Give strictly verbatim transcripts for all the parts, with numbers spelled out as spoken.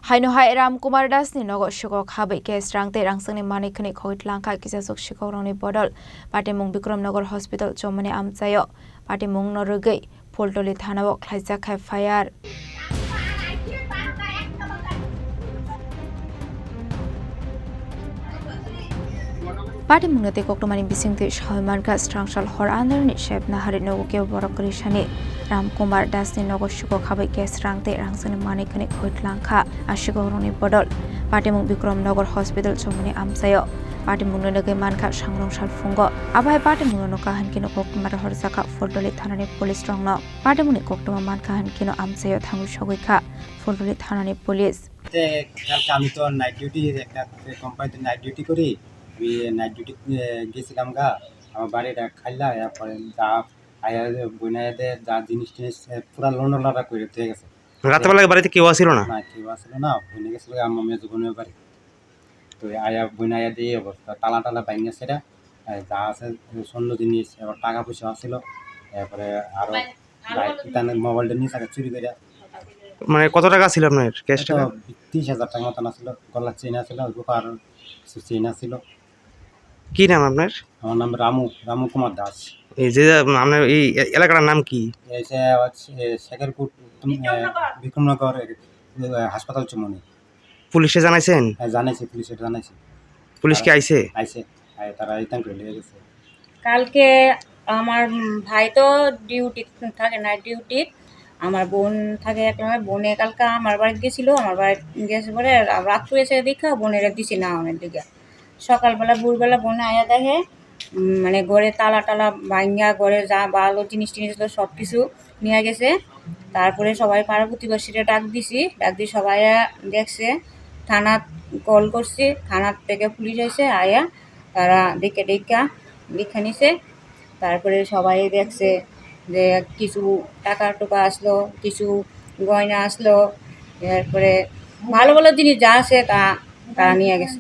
Haino hai Ram Kumar Das ni nogo sikok habwi cash rang tei rangchakni manwi khwnwi khogwi tlangkha kisasuk sikokrokni bodol. Patimung Bikram Nagar Hospital chomani amchaio. Patimung no rwgwi Pholtoli thanao khlaijak F I R. Patimungno tei koktwmani bisingtwi sawi mankha, srangsal hor andarni sep nahari nogo kebo borok kwrwisani Ram Kumar Das ni nogo sikok habwi cash rang tei rangchakni manwi khwnwi khoi tlangkha a sikokrokni bodol. Patimung Bikram Nagar Hospital chomani amchaio. Patimungno nugwi mankha sangrong salphungo. Abo hai patimungno nukha hinkhe koktwma rohorjakha Pholtoli thanani police rokno. Patimungni koktwma mankha hinkheno amchaio thangwi sogwi kha Pholtoli thanani police. তে কালকে আমি তো night duty, একটা কোম্পানিতে night duty করি। আমি night duty গেছিলাম গা, আমার বাড়িটা খাইলা, এরপরে যা আয়া বইনাইতে যা জিনিস টিনিস পুরা লোন লড়া করে দিয়ে গেছে। রাতেবেলা বাড়িতে কেউ আসিল না? না, কেউ আসিল না, বইনে গেছিল গা আমার মেজো বোনের বাড়ি। তো আয়া বইনে আয়া দিয়ে অবস্থা, তালা টালা ভাঙিয়া সেটা, এ, যা আছে, এ, স্বর্ণ জিনিস, এবার টাকা পয়সা আছিল, এরপরে আরো বাইক, তার মোবাইলটা নিয়ে তাকে চুরি করে। মানে কত টাকা ছিল আপনার ক্যাশ টাকা? তিরিশ হাজার টাকা মতন আছিল, গলার চেইন আছিল, রূপার কিছু চেইন আছিল। কি নাম আপনার? আমার নাম রামু, রামু কুমার দাস। এই যে আপনার এই এ-, এলাকাটার নাম কি? এই যে হচ্ছে শেখেরপুর, তুমি, এ, বিক্রমনগর, এ, হাসপাতাল চুমনি। পুলিশে জানাইছেন? হ্যাঁ, জানাইছি, পুলিশে জানাইছি। পুলিশ কি আইছে? আইছে, আয় তারা রিটার্ন করে নিয়ে গেছে। কালকে আমার, উম, ভাই তো ডিউটি থাকে, নাইট ডিউটি। আমার বোন থাকে এক নম্বরে, বোনে কালকে আমার বাড়িতে গেছিল, আমার বাড়িতে গেছে পরে রা-, রাত্রে এসে দেখা বোনের দিছে না আমার দিকে। সকালবেলা ভোরবেলা বোনে আয়া দেখে, উম, মানে ঘরে তালা টালা ভাঙ্গা, ঘরে যা ভালো জিনিস টিনিস ছিল সব কিছু নিয়ে গেছে। তারপরে সবাই পাড়া প্রতিবেশীরা ডাক দিছি, ডাক দিয়ে সবাই আয়া দেখছে, থানা কল করছি, থানা থেকে পুলিশ এসে আয়া তারা দেখে টেকা লিখে নিছে। তারপরে সবাই দেখছে যে কিছু টাকা টুকা আসলো, কিছু গয়না আসলো, এরপরে ভালো ভালো জিনিস যা আছে তা তারা নিয়ে গেছে।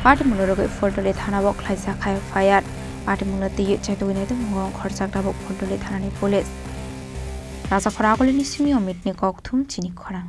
Patimungno rwgwi Pholtoli thanao khlaijak F I R. Patimungno twiwi chetwi naitugmung khorchak tabuk Pholtoli thanani police. Rajakhor Agulini simi Omitni kokthum chini khorang.